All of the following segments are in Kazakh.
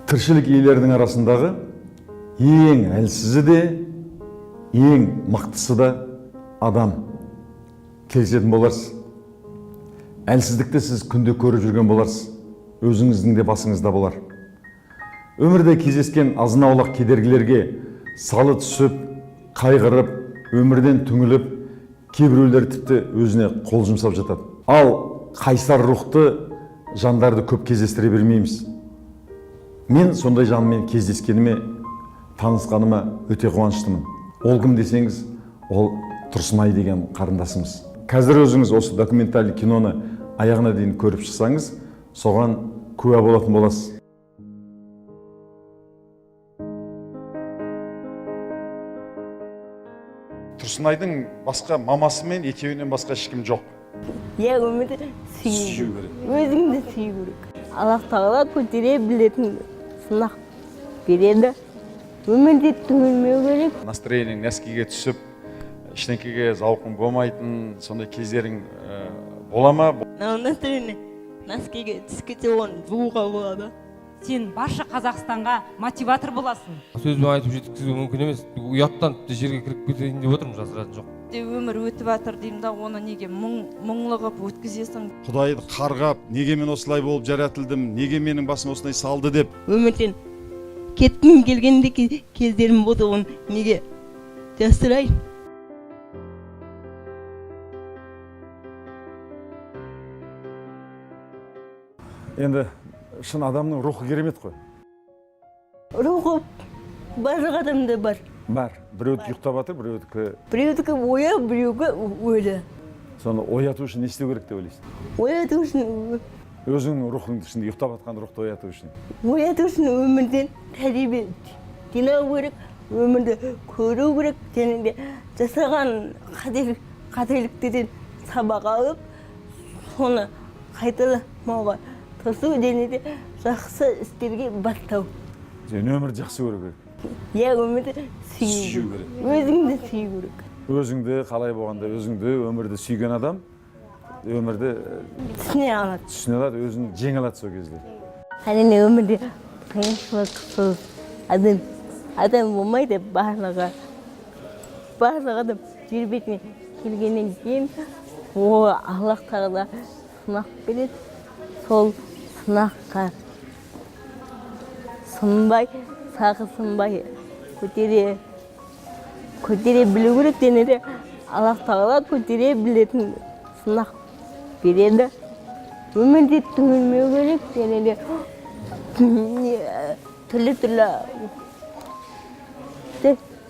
Тіршілік иелерінің арасындағы ең әлсізі де, ең мықтысы да адам. Келісетін боларсыз. Әлсіздікті сіз күнде көріп жүрген боларсыз. Өзіңіздің де басыңызда болар. Өмірде кездескен азын-аулақ кедергілерге салы түсіп, қайғырып, өмірден түңіліп, кейбіреулер тіпті өзіне қол жұмсап жатады. Ал қайсар рухты жандарды көп кездестіре бермейміз. Мен сондай жанмен кездескеніме, танысқаныма өте қуаныштымын. Ол кім десеңіз, ол Тұрсынай деген қарындасымыз. Қазір өзіңіз осы документальный киноны аяғына дейін көріп шықсаңыз, соған куә болатын боласыз. Тұрсынайдың басқа мамасы мен екеуінен басқа ешкім жоқ. Иә, өмірді сүю керек. Өзіңді сүю керек. Аллах тағала көтере білетін сынақ береді. Өмірде түңілмеу керек. Настроениең нәскиге түсіп, ештеңкеге зауқың болмайтын сондай кездерің бола ма? Мынау настроение носкиге түсіп кетсе, оны жууға болады. Сен барша Қазақстанға мотиватор боласың. Сөзбен айтып жеткізу мүмкін емес. Ұяттан тіпті жерге кіріп кетейін деп отырмын, жасыратын жоқ. Өмір өтіп жатыр деймін да, оны неге мұңлы қылып өткізесің? Құдайды қарғап, неге мен осылай болып жаратылдым, неге менің басым осылай салды деп. Өмірден кеткім келгенде кездерім болды, оны неге жасырайын? Енді шын адамның рухы керемет қой. Рухы барлық адамда бар. Бар. Біреудікі ұйықтап жатыр, біреудікі... Біреудікі ояу, біреуге өлі. Соны ояту үшін не істеу керек деп ойлайсың? Ояту үшін... Өзіңнің рухыңды ішінде ұйықтап жатқан рухты ояту үшін. Ояту үшін өмірден тәжірибе жинау керек, өмірді көру керек, және де жасаған қателіктерден сабақ алып, соны қайталамауға тырысу және де жақсы істерге бастау. Сен өмірді жақсы көру керек. Иә, өмірді сүю керек. Өзіңді сүю керек. Өзіңді қалай болғанда, өзіңді, өмірді сүйген адам өмірді түсіне алады. Түсіне алады, өзін жеңе алады сол кезде. Әрине, өмірде қиыншылықсыз адам болмайды. Барлығы адам жер бетіне келгеннен кейін ол Аллах тағала сынақ береді. Сол сынаққа сынбай, сағы сынбай көтере білу керек. Және де Аллах тағала көтере білетін сынақ береді. Өмірде түңілмеу керек, және де түрлі-түрлі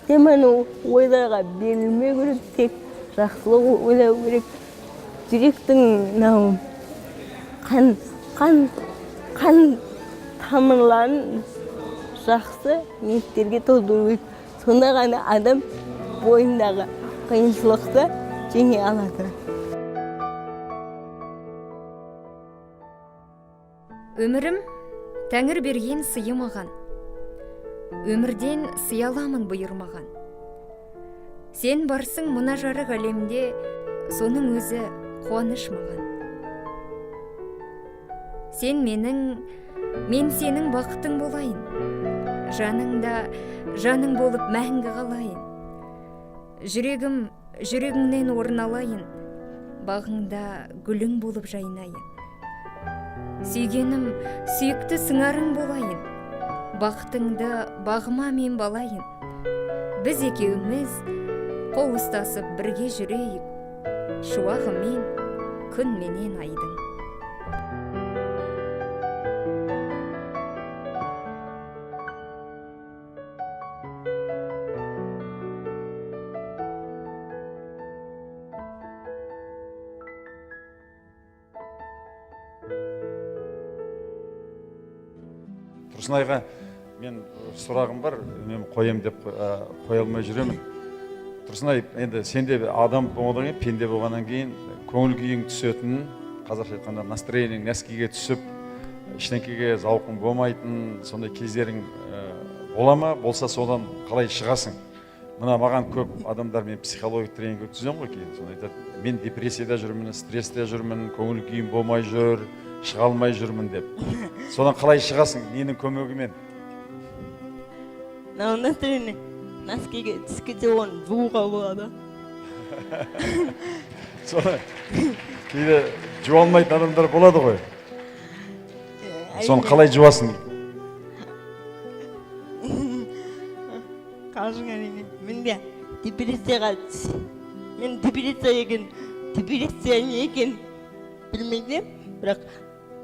жаман ойларға берілмеу керек, тек жақсылық ойлау керек. Жүректің мынау қан тамырларын жақсы ниеттерге толтыру керек. Сонда ғана адам бойындағы қиыншылықты жеңе алады. Өмірім тәңір берген сыйы маған. Өмірден сый аламын бұйырмаған. Сен барсың мына жарық әлемде, соның өзі қуаныш маған. Сен менің, мен сенің бақытың болайын. Жаныңда жаның болып мәңгі қалайын. Жүрегім жүрегіңнен орын алайын, бағыңда гүлің болып жайнайын. Сүйгенім сүйікті сыңарың болайын, бақытыңды бағыма мен балайын. Біз екеуміз қол ұстасып бірге жүрейік, шуағымен күн менен айдың. Тұрсынайға мен сұрағым бар, мен қоям деп қоя алмай жүремін. Тұрсынай, енді сен де адам болғаннан кейін, пенде болғаннан кейін көңіл күйің түсетін, қазақша айтқанда настроениең нәскиге түсіп, ештеңкеге зауқың болмайтын сондай кездерің бола ма? Болса содан қалай шығасың? Мына маған көп адамдар, мен психологиялық тренинг өткіземін ғой кейін, соны айтады, мен депрессияда жүрмін, стрессте жүрмін, көңіл күйім болмай жүр, шыға алмай жүрмін деп. Содан қалай шығасың, ненің көмегімен? Мынау настроение носкиге түсіп кетсе, оны жууға болады. Соны кейде жуа алмайтын адамдар болады ғой. Соны қалай жуасың? Қалжың, әрине. Мен де депрессияға мен депрессия екен, депрессия не екенін білмеймін, бірақ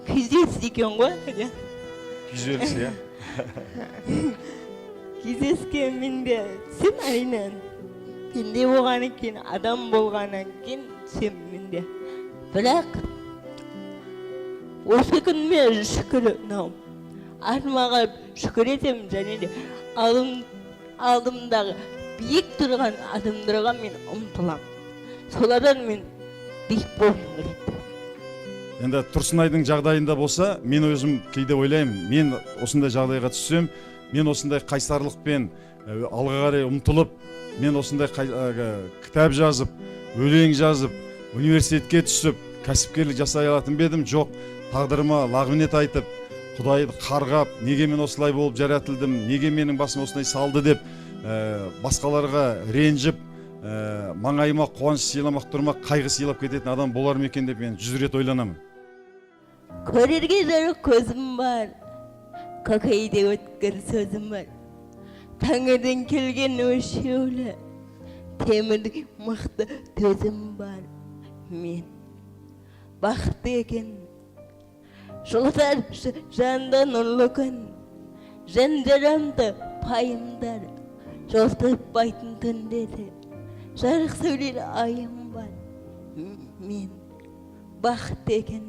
күйзеліс екен ғой, иә. Күйзеліс, иә. Күйзеліске мен де түсемін, әрине. Пенде болғаннан кейін, адам болғаннан кейін түсемін мен де. Бірақ осы күніме шүкір, мынау артыма қарап шүкір етемін және де алдымдағы биік тұрған адамдарға мен ұмтыламын, солардан мен биік болғым келеді. Енді Тұрсынайдың жағдайында болса, мен өзім кейде ойлаймын: мен осындай жағдайға түссем, мен осындай қайсарлықпен алға қарай ұмтылып, мен осындай кітап жазып, өлең жазып, университетке түсіп, кәсіпкерлік жасай алатын ба едім? Жоқ, тағдырыма лағынет айтып, құдайды қарғап, неге мен осылай болып жаратылдым, неге менің басым осылай салды деп, басқаларға ренжіп, маңайыма қуаныш сыйламақ тұрмақ, қайғы сыйлап кететін адам болар ма екен деп мен 100 рет ойланамын. Көрерге жарық көзім бар, көкейде өткір сөзім бар, тәңірден келген өлшеулі темірдей мықты төзім бар. Мен бақытты екен. Жұлдыздар жанды нұрлы күн, жан жарамды пайымдар, жол таппайтын түндерде жарық сәулелі айым бар. Мен бақытты екен.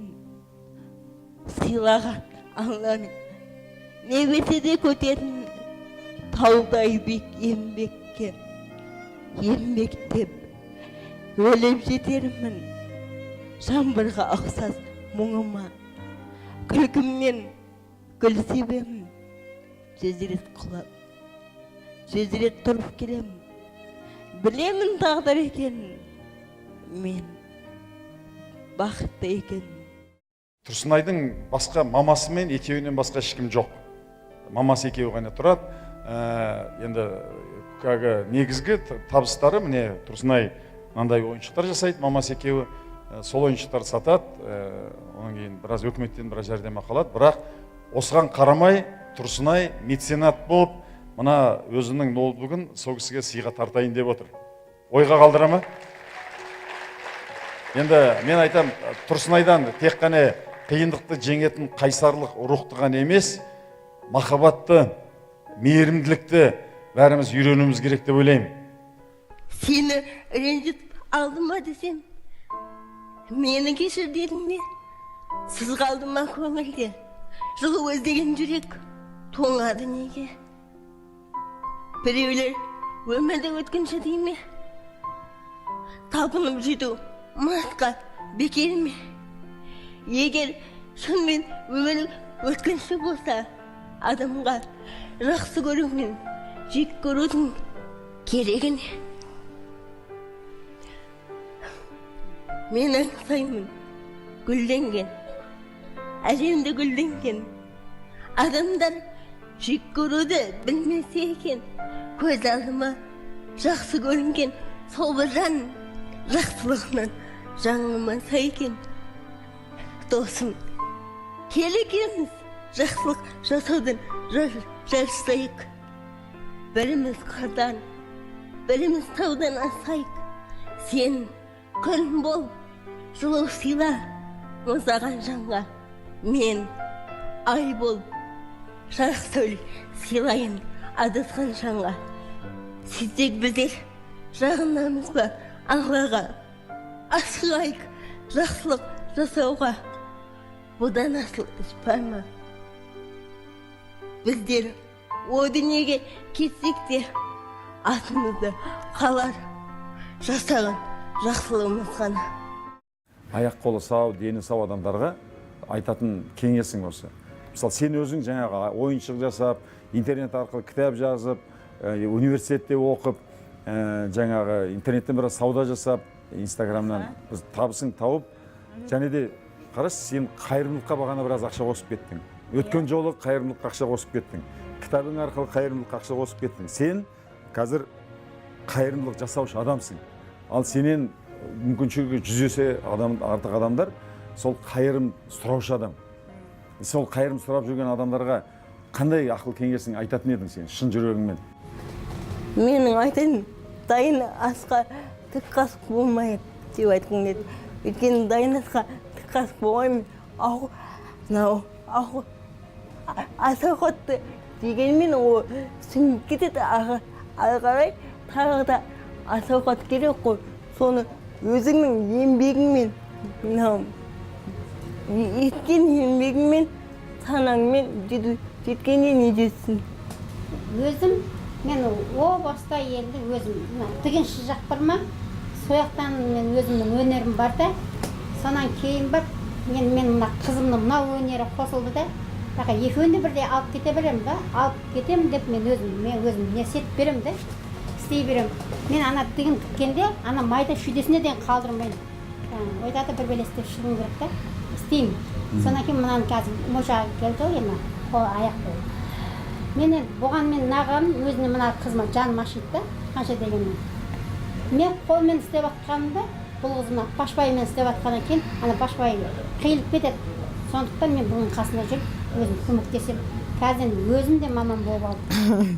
Сыйлаған Алланың не берсе де көтерін, таудай биік еңбекке еңбектеп өліп жетермін. Жаңбырға ұқсас мұңыма күлкіммен гүл себемін. 100 рет құлап, 100 рет тұрып келемін, білемін тағдыр екенін. Мен бақытты екенмін. Тұрсынайдың басқа мамасымен екеуінен басқа ешкім жоқ, мамасы екеуі ғана тұрады. Енді как негізгі табыстары, міне, Тұрсынай мынандай ойыншықтар жасайды, мамасы екеуі. Сол ойыншықтарды сатады, одан кейін біраз өкіметтен біраз жәрдемақы алады. Бірақ осыған қарамай Тұрсынай меценат болып, мына өзінің ноутбугін сол кісіге сыйға тартайын деп отыр. Ойға қалдыра ма? Енді мен айтам, Тұрсынайдан тек қана қиындықты жеңетін қайсарлық рухты ғана емес, махаббатты, мейірімділікті бәріміз үйренуіміз керек деп ойлаймын. Сені ренжітіп алдым ба десем, мені кешір дедің бе? Сыз қалды ма көңілде? Жылу іздеген жүрек тоңады неге? Біреулер өмірді өткінші дей ме? Талпынып жету мұратқа бекер ме? Егер шынымен өмір өткінші болса, адамға жақсы көру мен жек көрудің керегі не? Мен аңсаймын гүлденген әлемді, гүлденген адамдар жек көруді білмесе екен. Көз алдыма жақсы көрінген сол бір жан жақсылығынан жаңылмаса екен. Досым, кел, екеуміз жақсылық жасаудан жарысайық. Біріміз қырдан, біріміз таудан асайық. Сен күн бол, жылу сыйла мұздаған жанға, мен ай болып, жарық сәуле сыйлайын адасқан жанға. Сөйтсек, біздер жағынамыз ба Аллаға? Асығайық жақсылық жасауға, бұдан асыл іс бар ма? Біздер о дүниеге кетсек те, атымызды қалар жасаған жақсылығымыз ғана. Аяқ қолы сау, дені сау адамдарға айтатын кеңесің осы. Мысалы, сен өзің жаңағы ойыншық жасап, интернет арқылы кітап жазып, университетте оқып, жаңағы интернеттен біраз сауда жасап, инстаграмнан біз табысың тауып, және де қарашы, сен қайырымдылыққа бағана біраз ақша қосып кеттің. Өткен жолы қайырымдылыққа ақша қосып кеттің. Кітабың арқылы қайырымдылыққа ақша қосып кеттің. Сен қазір қайырымдылық жасаушы адамсың. Ал сенен мүмкіншілігі 100 есе артық адамдар сол қайырым сұраушы адам. Сол қайырым сұрап жүрген адамдарға қандай ақыл кеңесің айтатын едің сен шын жүрегіңмен? Менің айтайын, дайын асқа тік қасық болмайды деп айтқым келеді. Өйткені дайын асқа тік қасық болмаймын. Ас ауқатты дегенмен ол сіңіп кетеді, ары қарай тағы да ас ауқат керек қой. Соны өзіңнің еңбегіңмен, мынау еткен еңбегіңмен, санаңмен жеткенге не жетсін. Өзім мен о баста енді өзім тігінші жақ бар ма, сол жақтан мен өзімнің өнерім бар да, сонан кейін барып мен мына қызымның мынау өнері қосылды да, бірақ екеуін де бірдей алып кете беремін да, алып кетемін деп мен өзім не істеп беремін да, істей беремін. Мен ана тігін тіккенде ана майда шүйдесіне дейін қалдырмаймын. Ойда бір белестеп шығуым керек та, істеймін. Содан кейін мынаны қазір моншаға келді ғой енді, қол аяқ қол. Мен енді бұған мен нағам өзіне мына қызыма жаным ашиды да, қанша дегенмен. Мен қолмен істеп жатқанымда, бұл қыз мына башпаймен істеп жатқаннан кейін ана башпай қиылып кетеді. Сондықтан мен бұның қасында жүріп өзім көмектесемін. Қазір енді өзім де маман болып алдым.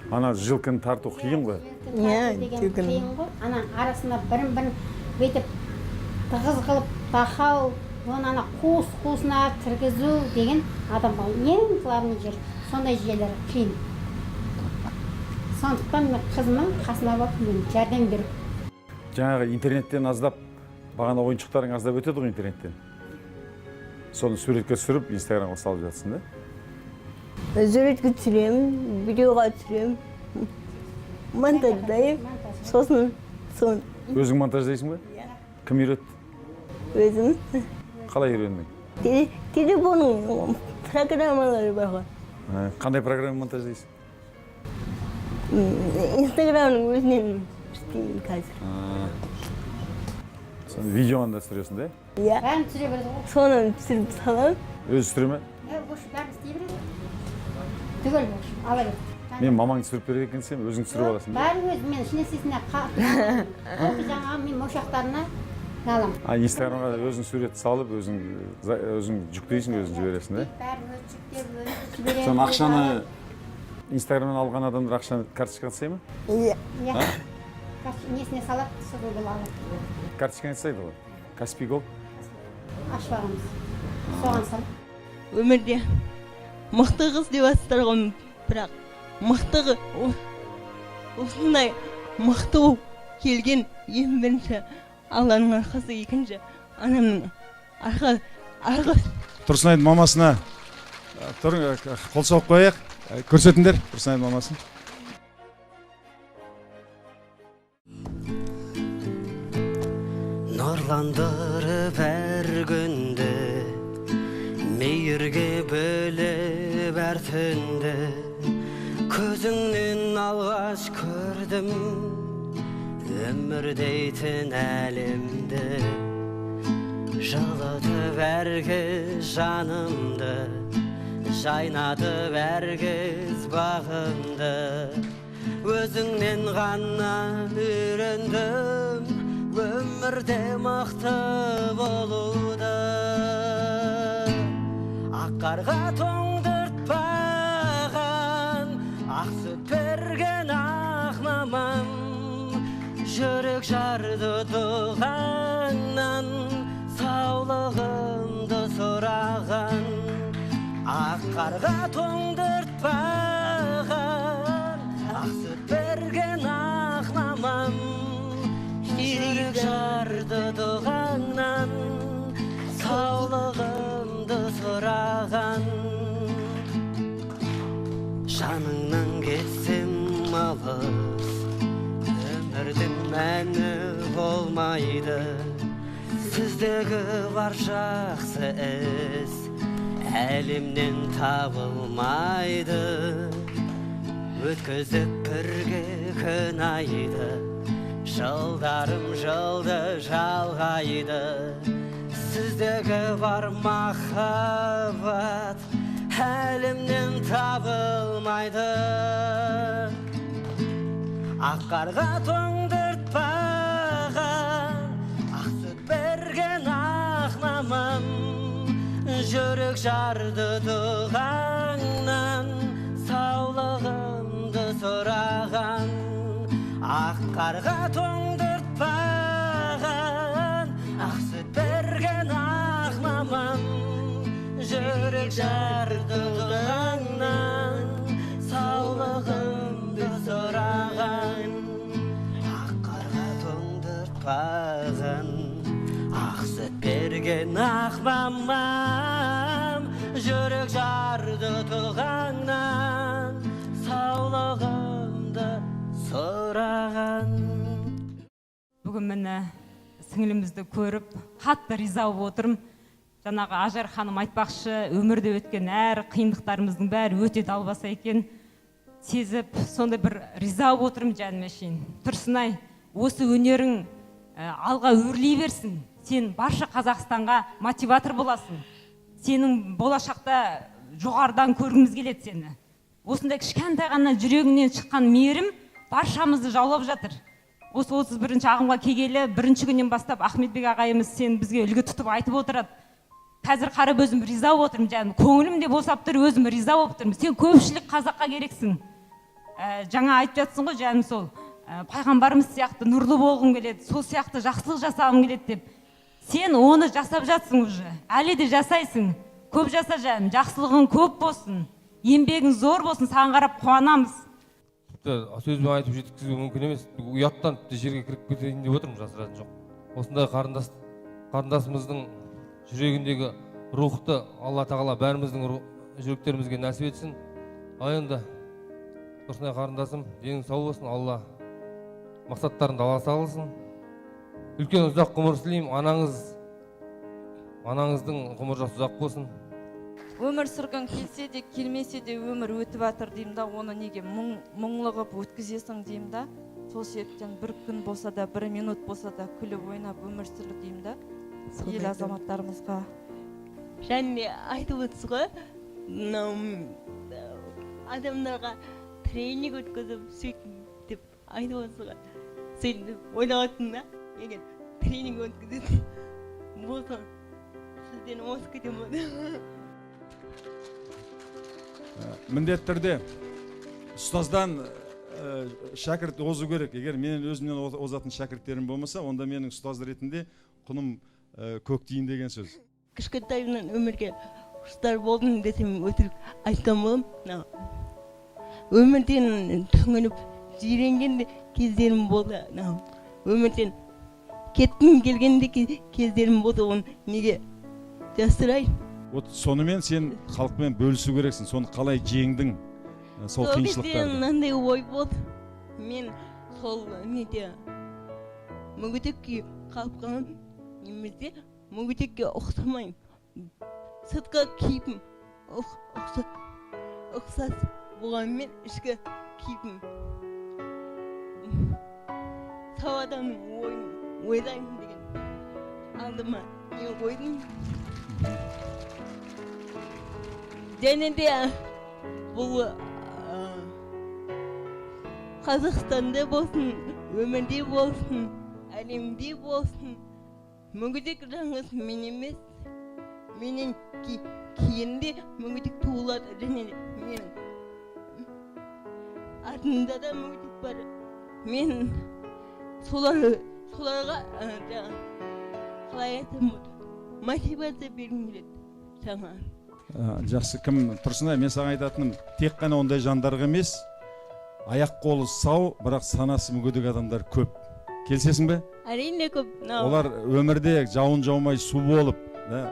Ана жилканы тарту қиын ғой. Иә, деген қиын ғой. Ана арасында бірін-бірін бүйтіп тығыз қылып бақау, оны ана қуыс-қуысына кіргізу деген адамға ең главный жер. Сондай жерлер қиын. Сондықтан мен қызыма қасына барып мен жәрдем беріп. Жаңағы интернеттен аздап, бағана ойыншықтарың аздап өтеді ғой интернеттен. Соны суретке түсіріп, Инстаграмға салып жатсың да? Суретке түсіремін, видеоға түсіремін, монтаждаймын, сосын соны. Өзің монтаждайсың ба? Иә. Кім үйретті? Өзім. Қалай үйрендің? Телефонның программалары бар ғой. Қандай программа монтаждайсың? Инстаграмның өзінен істеймін қазір. Соны видеоны да түсіресің де? Иә. Бәрін түсіре береді ғой. Соны түсіріп саламын. Өзі түсіре ме? Иә, бәрін істей береді. Түгел ала береді. Мен мамаң түсіріп береді екен десем, өзің түсіріп аласың да? Бәрі өзі, мен ішіне жаңағы мен моншақтарына аламын. Инстаграмға өзің сурет салып, өзің жүктейсің, өзің жібересің де? Бәрін өзі жүктеп, өзі жібереді. Соны ақшаны Инстаграмнан алған адамдар ақшаны карточкаға тастай ма? Иә. Иә. Несіне салады, соны бұл алады. Карточкаға тастайды ғой. Каспи Голд. Ашып аламыз. Соған салып. Өмірде мықты қыз деп жатсыздар ғой, бірақ мықты осындай мықты болып келген ең бірінші Алланың арқасы, екінші анамның арқасы. Тұрсынайдың мамасына қол соғып қояйық. Көрсетіңдер Тұрсынайдың мамасын. Нұрландырып әр күнді, мейірге бөліп әр түнді, көзіңнен алғаш көрдім өмір дейтін әлемді. Жылытып әркез жанымды, жайнатып әркез бағымды, өзіңнен ғана үйрендім өмірде мықты болуды. Ақ қарға тоңдыртпаған, ақ сүт берген ақ мамам, жүрек жарды дұғаңнан, саулығымды сұраған. Ақ қарға тоңдыртпаған, ақ сүт берген ақ мамам, жүрек жарды дұғаңнан, саулығымды сұраған. Жаныңнан кетсем алыс, өмірдің мәні болмайды. Сіздегі бар жақсы іс әлемнен табылмайды. Өткізіп бірге күн айды, жылдарым жылды жалғайды. Сіздегі бар махаббат әлемнен табылмайды. Ақ қарға тоңдыртпаған, ақ сүт берген ақ мамам, жүрек жарды дұғаңнан, саулығымды сұраған. Ақ қарға тоңдыртпаған, ақ сүт берген ақ мамам, жүрек жарды дұғаңнан, саулығымды сұраған. Ақ қарға тоңдыртпаған, ақ сүт берген ақ мамам, жүрек жарды дұғаңнан, саулығымды сұраған. Бүгін міне сіңілімізді көріп қатты риза болып отырмын. Жаңағы Ажар ханым айтпақшы, өмірде өткен әр қиындықтарымыздың бәрі өте далбаса екен сезіп, сондай бір риза болып отырмын жаным әшейін. Тұрсынай, осы өнерің алға өрлей берсін. Сен барша Қазақстанға мотиватор боласың. Сенің болашақта жоғарыдан көргіміз келеді сені. Осындай кішкентай ғана жүрегіңнен шыққан мейірім баршамызды жаулап жатыр. Осы 31 ағымға келгелі бірінші күннен бастап Ахметбек ағайымыз сен бізге үлгі тұтып айтып отырады. Қазір қарап өзім риза болып отырмын, жаным, көңілім де босап тұр, өзім риза болып тұрмын. Сен көпшілік қазаққа керексің. Жаңа айтып жатсың ғой, жаным, сол пайғамбарымыз сияқты нұрлы болғым келеді, сол сияқты жақсылық жасағым келеді деп. Сен оны жасап жатсың уже, әлі де жасайсың. Көп жаса, жаным, жақсылығың көп болсын, еңбегің зор болсын, саған қарап қуанамыз. Тіпті сөзбен айтып жеткізу мүмкін емес, ұяттан тіпті жерге кіріп кетейін деп отырмын, жасыратын жоқ. Осындай қарындасымыздың жүрегіндегі рухты Алла тағала бәріміздің жүректерімізге нәсіп етсін. Ал енді Тұрсынай қарындасым, денің сау болсын, Алла мақсаттарыңды ала салсын. Үлкен ұзақ ғұмыр тілеймін, анаңыздың ғұмыр жасы ұзақ болсын. Өмір сүргің келсе де келмесе де өмір өтіп жатыр деймін да, оны неге мұңлы қылып өткізесің деймін да. Сол себептен бір күн болса да, бір минут болса да күліп ойнап өмір сүр деймін да ел азаматтарымызға. Және айтып отырсыз ғой, мынау адамдарға тренинг өткізіп сөйтіп деп айтып отырсыз ғой. Сөйтіп ойлап отырмын да, егер тренинг өткізетін болсам, сізден озып кетемін ғой. Міндетті түрде ұстаздан шәкірт озу керек. Егер менің өзімнен озатын шәкірттерім болмаса, онда менің ұстаз ретінде құным көк тиын деген сөз. Кішкентайымнан өмірге құштар болдым десем өтірік айтқан боламын. Мынау өмірден түңіліп жиренген де кездерім болды. Мынау өмірден кеткім келген де кездерім болды. Оны неге жасырайын? Вот сонымен сен халықпен бөлісу керексің. Соны қалай жеңдің, сол Сол кезде қиыншылықтарды? мынандай ой болды. Мен сол неде мүгедек күйі қалып қаламын, немесе мүгедекке ұқсамаймын. Сыртқы кейпім ұқсас болғанымен ішкі кейпім сау адамның ойын ойлаймын деген алдыма не қойдым. Және де бұл Қазақстанда болсын, өмірде болсын, әлемде болсын, мүгедек жалғыз мен емес, менен кейін де мүгедек туылады. Және де менің артымда да мүгедек бар. Мен соларға, жаңа қалай айтсам болады, мотивация бергім келеді жаңа. Жақсы, кім Тұрсынай, мен саған айтатыным, тек қана ондай жандарға емес, аяқ қолы сау, бірақ санасы мүгедек адамдар көп. Келісесің бе? Әрине көп. Олар өмірде жауын жаумай су болып, да,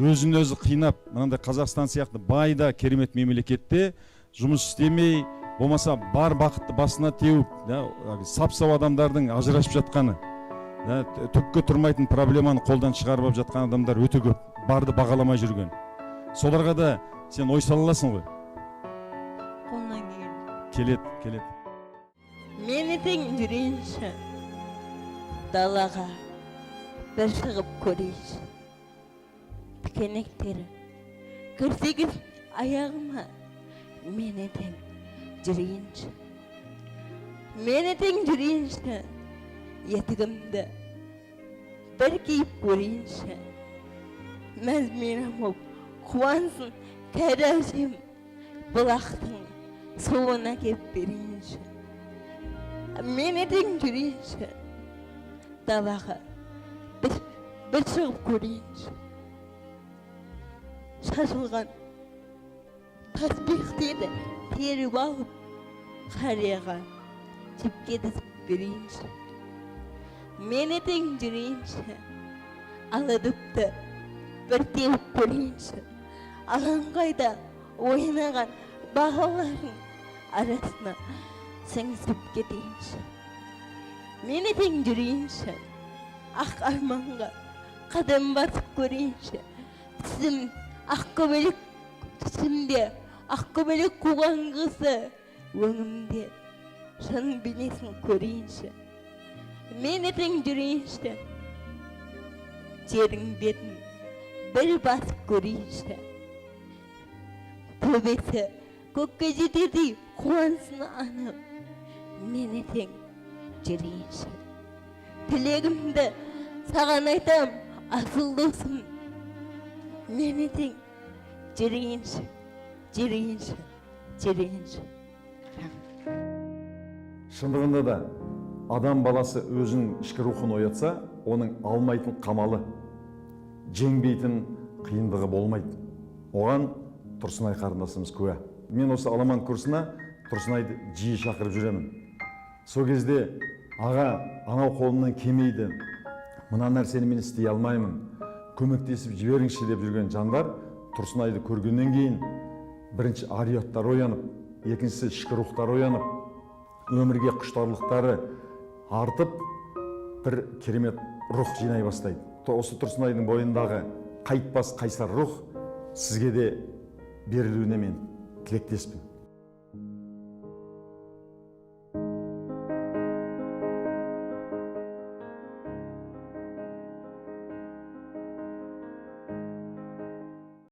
өзін өзі қинап, мынандай Қазақстан сияқты бай да керемет мемлекетте жұмыс істемей, болмаса бар бақытты басына теуіп, да, сап-сау адамдардың ажырасып жатқаны, да, түкке тұрмайтын проблеманы қолдан шығарып алып жатқан адамдар өте көп, барды бағаламай жүрген. Соларға да сен ой сала аласың ғой. Қолынан келген. Келеді, келеді. Мені тең жүрейінші, далаға бір шығып көрейінші. Тікенектері кірсегіз аяғыма, мен ертең жүрейінші, мен ертең жүрейінші, етігімді бір киіп көрейінші. Мәз мейрам боп қуансын кәрі әжем, бұлақтың суын әкеп берейінші. Мен ертең жүрейінші, далаға бір шығып көрейінші. Шашылған таспиқтерді теріп алып, қарияға жіпке тізіп берейінші. Мен ертең жүрейінші, ала допты бір теуіп көрейінші. Алаңқайда ойнаған балалардың арасына сіңісіп кетейінші. Мен ертең жүрейінші, ақ арманға қадам басып көрейінші. Түсім ақ көбелек, түсімде ақ көбелек қуған қызы, өңімде шын бейнесін көрейінші. Мен ертең жүрейінші, жердің бетін бір басып көрейінші. Төбесі көкке жетердей қуансын анам, мен ертең жүрейінші. Тілегімді саған айтам, асыл досым, мен ертең жүрейінші, жүрейінші, жүрейінші. Шындығында да адам баласы өзінің ішкі рухын оятса, оның алмайтын қамалы, жеңбейтін қиындығы болмайды. Оған Тұрсынай қарындасымыз куә. Мен осы аламан курсына Тұрсынайды жиі шақырып жүремін. Сол кезде аға, анау қолымнан келмейді, мына нәрсені мен істей алмаймын, көмектесіп жіберіңізші деп жүрген жандар Тұрсынайды көргеннен кейін бірінші ар ұяттары оянып, екіншісі ішкі рухтары оянып, өмірге құштарлықтары артып, бір керемет рух жинай бастайды. Осы Тұрсынайдың бойындағы қайтпас қайсар рух сізге де берілуіне мен тілектеспін.